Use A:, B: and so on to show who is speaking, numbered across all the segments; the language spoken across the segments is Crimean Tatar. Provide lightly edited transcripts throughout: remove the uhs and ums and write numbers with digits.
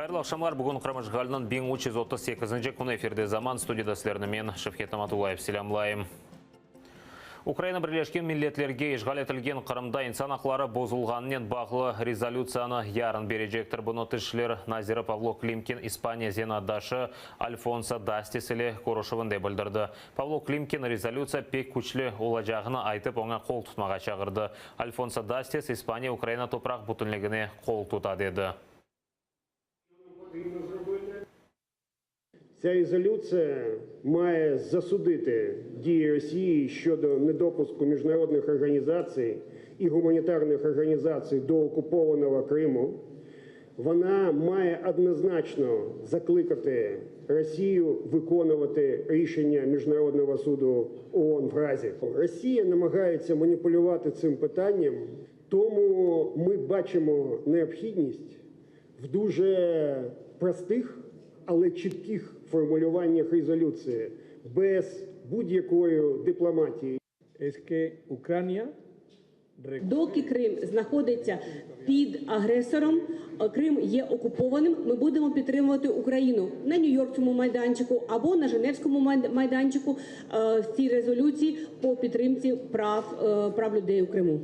A: Hayırlı aqşamlar! Bugün Qırım işğaliniñ 1338-nci künü efirde Zaman studiyada sizlerni men, Şevket Namatullayev, selâmlayım. Ukraina Birleşken Milletlerge işğal etilgen Qırımda insan aqları bozulğanınen bağlı rezolütsiyanı yarın berecektir. Bunı Tış işler naziri Pavlo Klimkin İspaniya zenaatdaşı Alfonso Dastis ile körüşüvinde bildirdi. Pavlo Klimkin rezolütsiya pek küçlü olacağını aytıp, oña qol tutmağa çağırdı. Alfonso Dastis, İspaniya Ukraina topraq bütünligine qol tuta, dedi.
B: Ця резолюція має засудити дії Росії щодо недопуску міжнародних організацій і гуманітарних організацій до окупованого Криму. Вона має однозначно закликати Росію виконувати рішення Міжнародного суду ООН в Гаазі. Росія намагається маніпулювати цим питанням, тому ми бачимо необхідність в дуже простих, але чітких формулюваннях резолюції, без будь-якої дипломатії.
C: Доки Крим знаходиться під агресором, Крим є окупованим, ми будемо підтримувати Україну на Нью-Йоркському майданчику або на Женевському майданчику в цій резолюції по підтримці прав людей у Криму.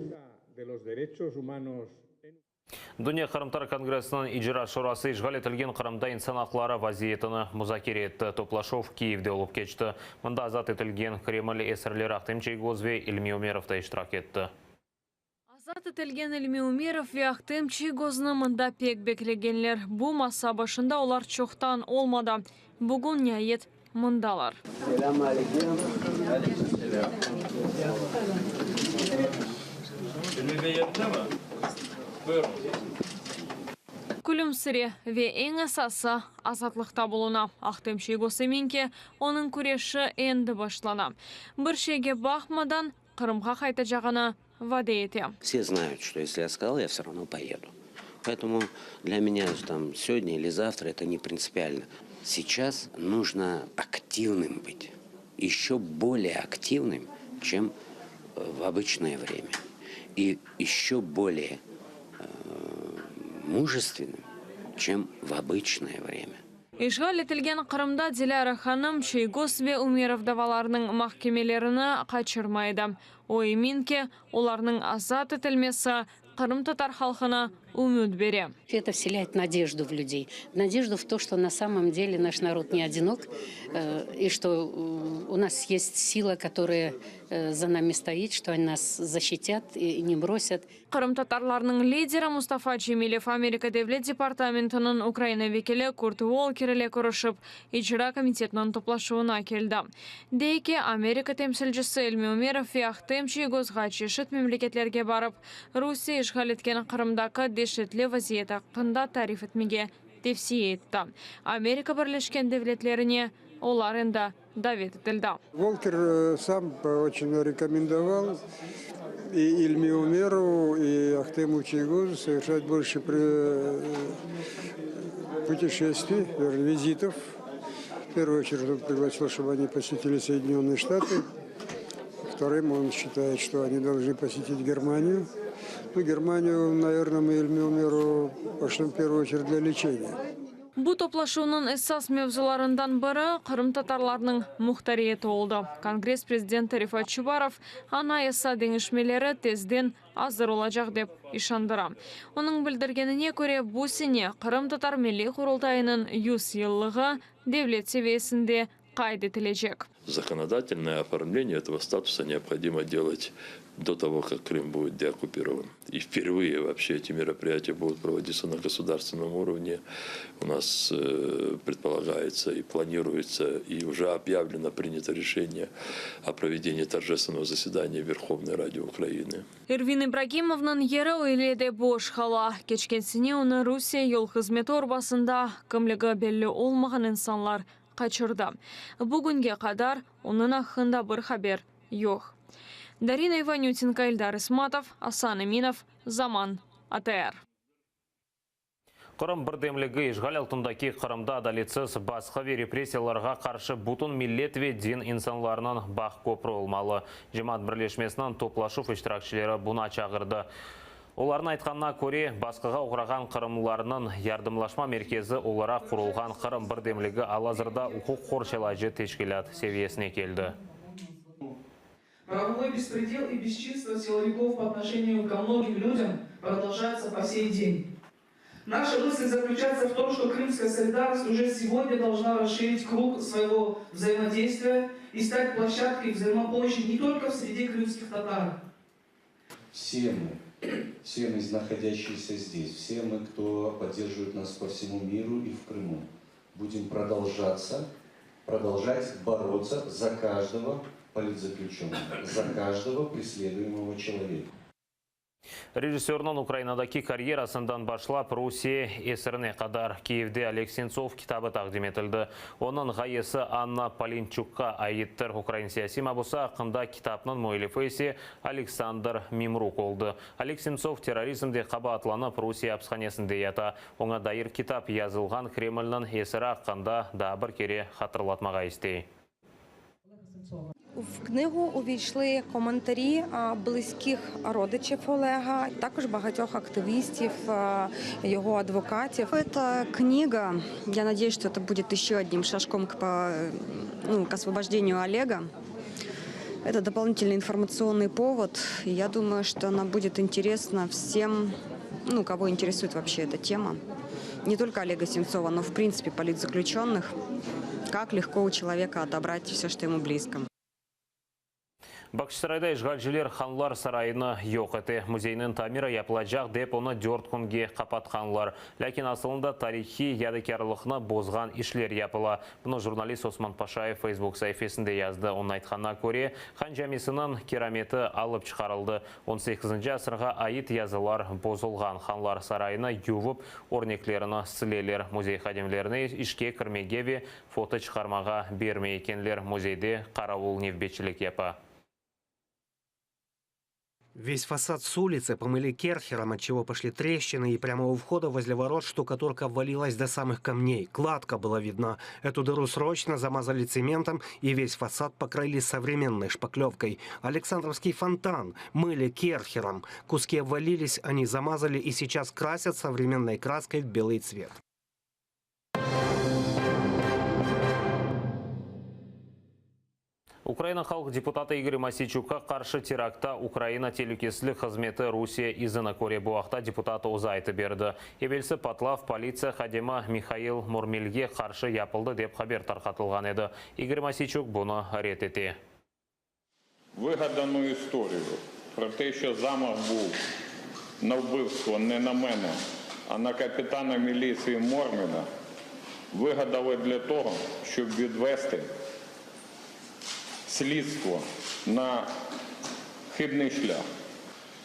A: Dünya qırımtatar kongressiniñ İcra şurası işğal etilgen Qırımda insan aqları vaziyetini muzakere etti. Toplaşuv Kiyevde olıp keçti. Mında azat etilgen Kreml esirleri Ahtem Çiygoz ve İlmi Ümerov da iştirak etti.
D: Azat etilgen İlmi Ümerov ve Ahtem Çiygoznı mında pek beklegenler. Bu masa başında olar çoqtan olmadı. Bugün, niayet, mındalar.
E: Selâm aleyküm. Aleyküm selâm.
F: İlmi bey evde mi? Buyurıñ.
D: Külümsire ve eñ esası, azatlıqta buluna. Ahtem Çiygoz emin ki, onıñ küreşi endi başlana. Bir şeyge baqmadan, Qırımğa qaytacağını vade ete.
E: Все знают, что если я сказал, я все равно поеду. Поэтому для меня там сегодня или завтра это не принципиально. Сейчас нужно активным быть, еще более активным, чем в обычное время. И еще более мужественным, чем в обычное время.
D: İşğal etilgen Qırımda Dilâra hanım Çiygoz ve Ümerov davalarınıñ mahkemelerini qaçırmay edi. O emin ki, olarnıñ azat etilmesi qırımtatar halqına ümüt bere.
G: Это вселяет надежду в людей, надежду в то, что на самом деле наш народ не одинок, и что у нас есть сила, которая за нами стоит, что они нас защитят и не бросят.
D: Qırımtatarlarnıñ lideri Mustafa Cemilev Amerika Devlet departamentiniñ Ukraina vekili Kurt Volker ile körüşip, İcra komitetiniñ toplaşuvına keldi. Dey ki, Amerika temsilcisi İlmi Ümerov ve Ahtem Çiygozğa çeşit memleketlerge barıp, Rusiye işğal etken Qırımdaki deşetli vaziyet aqqında tarif etmege tevsiye etti. Amerika Birleşken Devletlerine olar endi davet etildi.
H: Volker sam oçün rekomendoval i İlmi Umerovu, i Ahtemu Çiygozu soverşat bolşe puteşestviy, vizitov. V pervuyu oçeredь on priglasil, ştoby oni posetili Soedinennıye Ştatı. Vtorım, on şçitayet, şto oni dolžnı posetit Germaniyu. Nu, Germaniyu, naverno, mı İlmi Umerovu poşlem v pervuyu oçeredь dlâ leçeniya.
D: Bu toplaşuvnıñ esas mevzularından biri qırımtatarlarnıñ muhtariyeti oldı. Kongress prezidenti Refat Çubarov Anayasa deñişmeleri tezden azır olacaq dep işandıra. Onıñ bildirgenine köre, bu sene Qırımtatar Milliy Qurultayınıñ 100 yıllığı devlet seviyesinde qayd etilecek.
F: Законодательное оформление этого статуса необходимо делать до того, как Крым будет деоккупирован. И впервые вообще эти мероприятия будут проводиться на государственном уровне. У нас предполагается и планируется, и уже объявлено, принято решение о проведении торжественного заседания Верховной Ради Украины.
D: Ervin İbragimovnıñ yeri öyle de boş qala. Keçken sene onı Rusiye yol hızmeti urbasında kimligi belli olmağan insanlar qaçırdı. Bugünge qadar onıñ aqqında bir haber yoq. Darina İvanütenko, Eldar İsmatov, Asan Eminov, Zaman, ATR.
A: Qırım birdemligi işğal altındaki Qırımda adaletsiz basqı ve repressiyalarğa qarşı bütün millet ve din insanlarınıñ bağ köprü olmalı. Cemaat birleşmesiniñ toplaşuv iştirakçileri buna çağırdı. Olarnıñ aytqanına köre, basqığa oğrağan qırımlılarnıñ yardımlaşma merkezi olaraq qurulğan Qırım birdemligi al-azırda uquq qorçalayıcı teşkilât seviyesine keldi.
I: Правовой беспредел и бесчинства силовиков по отношению ко многим людям продолжаются по сей день. Наша мысль заключается в том, что крымская солидарность уже сегодня должна расширить круг своего взаимодействия и стать площадкой взаимопомощи не только в среде крымских татар.
J: Все мы, все мы, находящиеся здесь, все мы, кто поддерживает нас по всему миру и в Крыму, будем продолжаться, продолжать бороться за каждого политзаключенного, за каждого преследуемого человека.
A: Rejissörniñ Ukrainadaki karyerasından başlap Rusiye esirine qadar Kiyevde Oleg Sentsov kitabı taqdim etildi. Onıñ ğayesi Anna Palençukqa aittir, ukrain siyasiy mabusı aqqında kitapnıñ müellifi ise Aleksandr Mimruk oldı. Oleg Sentsov terrorizmde qabaatlanıp Rusiye apishanesinde yata. Oña dair kitap yazılğan Kremlniñ esiri aqqında daa bir kere hatırlatmağa istey.
K: В книгу увійшли коментарі близьких родичів Олега, також багатьох активістів, його адвокатів.
L: Эта книга, я надеюсь, что это будет еще одним шажком к, по, ну, к освобождению Олега. Это дополнительный информационный повод. И я думаю, что она будет интересна всем, ну, кого интересует вообще эта тема. Не только Олега Сенцова, но в принципе политзаключенных. Как легко у человека отобрать все, что ему близко.
A: Bağçasarayda işğalciler Hanlar sarayını yoq ete. Müzeyniñ tamiri yapılacaq dep onı dört künge qapatqanlar. Lâkin asılında tarihiy yadikârlıqnı bozğan işler yapıla. Bunı jurnalist Osman Paşayev Facebook saifesinde yazdı. Onıñ aytqanına köre, Han camisiniñ kirameti alıp çıqarıldı, on sekizinci asırğa ait yazılar bozulğan, Hanlar sarayını yuvıp, örneklerini sileler. Müzey hadimlerine işke kirmege ve foto çıqarmağa bermey ekenler, müzeyde qaravul nevbetçilik yapa.
M: Весь фасад с улицы помыли керхером, отчего пошли трещины, и прямо у входа возле ворот штукатурка обвалилась до самых камней. Кладка была видна. Эту дыру срочно замазали цементом и весь фасад покрыли современной шпаклевкой. Александровский фонтан мыли керхером. Куски обвалились, они замазали и сейчас красят современной краской в белый цвет.
A: Ukraina halq deputatı İgor Mosiyçukqa qarşı teraktta Ukraina telükesizlik hızmeti Rusiye izini köre. Bu aqta deputat özü aytıp berdi. Evelsi patlav politsiya hadimi Mihail Murmelge qarşı yapıldı, dep haber tarqatılğan edi. İgor Mosiyçuk bunı red ete.
N: Вигадану історію про те, що замах був на вбивство не на мене, а на капітана міліції Морміна, вигадали для того, щоб відвести слідство на хибний шлях.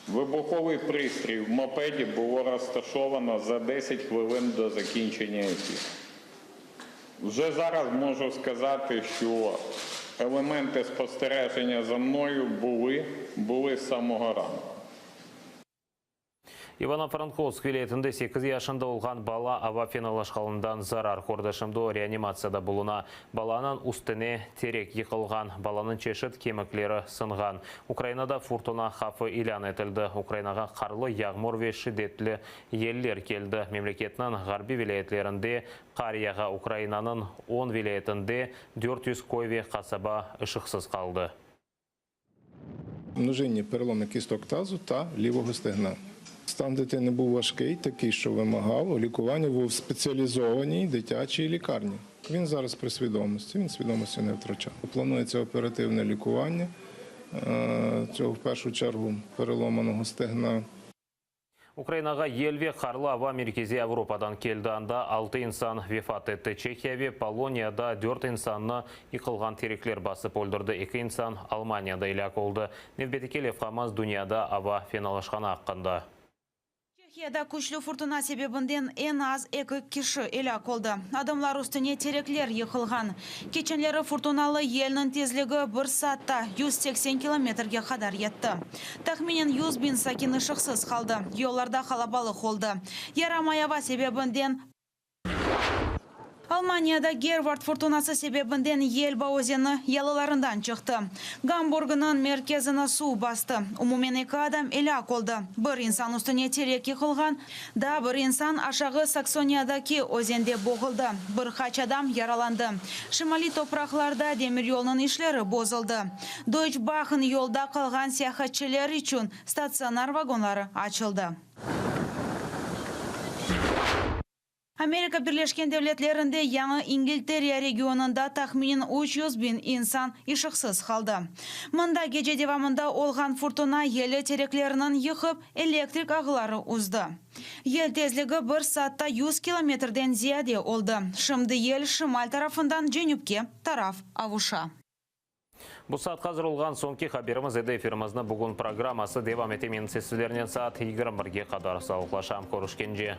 N: Вибуховий пристрій в мопеді було розташовано за 10 хвилин до закінчення ефіру. Вже зараз можу сказати, що елементи спостереження за мною були, були з самого ранку.
A: İvano-Frankovsk vilâyetinde sekiz yaşında olğan bala ava fenalaşqanından zarar kördi. Şimdi o reanimatsiyada buluna. Balanıñ üstüne terek yıqılğan. Balanıñ çeşit kemikleri sınğan. Ukrainada furtuna havfı ilân etildi. Ukrainağa qarlı yağmur ve şiddetli yeller keldi. Memleketniñ ğarbiy vilâyetlerinde qar yağa. Ukrainanıñ on vilâyetinde 400 köy ve qasaba ışıqsız qaldı.
O: Множинні переломи кісток тазу та лівого стегна. Стан дитини був важкий, такий, що вимагав лікування в спеціалізованій дитячій лікарні. Він зараз при свідомості, він свідомості не втрачав. Планується оперативне лікування цього в першу чергу переломаного стегна.
A: Ukrainağa yel ve qarlı ava Merkeziy Avropadan keldi, anda altı insan vefat etti. Çehiya ve Poloniyada dört insannı yıqılğan terekler basıp öldürdi, eki insan Almaniyada elâk oldı. Nevbetteki levhamız dünyada ava fenalaşqanı aqqında.
P: Çehiyada küçlü furtuna sebebinden eñ az eki kişi elâk oldı. Adamlar üstüne terekler yıqılğan. Keçenleri furtunalı yelniñ tezligi bir saatta 180 kilometrge qadar yetti. Tahminen 100 biñ sakin ışıqsız qaldı, yollarda qalabalıq oldı. Yaramay ava sebebinden. Almaniyada Gervard furtunası sebebinden Yelba özeni yalılarından çıqtı. Gamburgnıñ merkezini suv bastı. Umumen eki adam elâk oldı. Bir insan üstüne terek yıqılğan, daa bir insan Aşağı Saksoniyadaki özende boğuldı. Bir qaç adam yaralandı. Şimaliy topraqlarda demiryolnıñ işleri bozuldı. Deutsche Bahn yolda qalğan seyahatçiler içün statsionar vagonları açıldı. Amerika Birleşken Devletlerinde Yañı İngilteriya regionında tahminen 300 biñ insan ışıqsız qaldı. Mında gece devamında olğan furtuna yeli tereklerniñ yıqıp, elektrik ağları üzdi. Yel tezligi bir saatta 100 kilometrden ziyade oldı. Şimdi yel şimal tarafından cenüpke taraf avuşa.
A: Bu saat hazır olğan soñki haberimiz edi. Efirimizni bugün programması devam ete. Men ise sizlernen saat 21-ge qadar sağlıqlaşam. Körüşkence.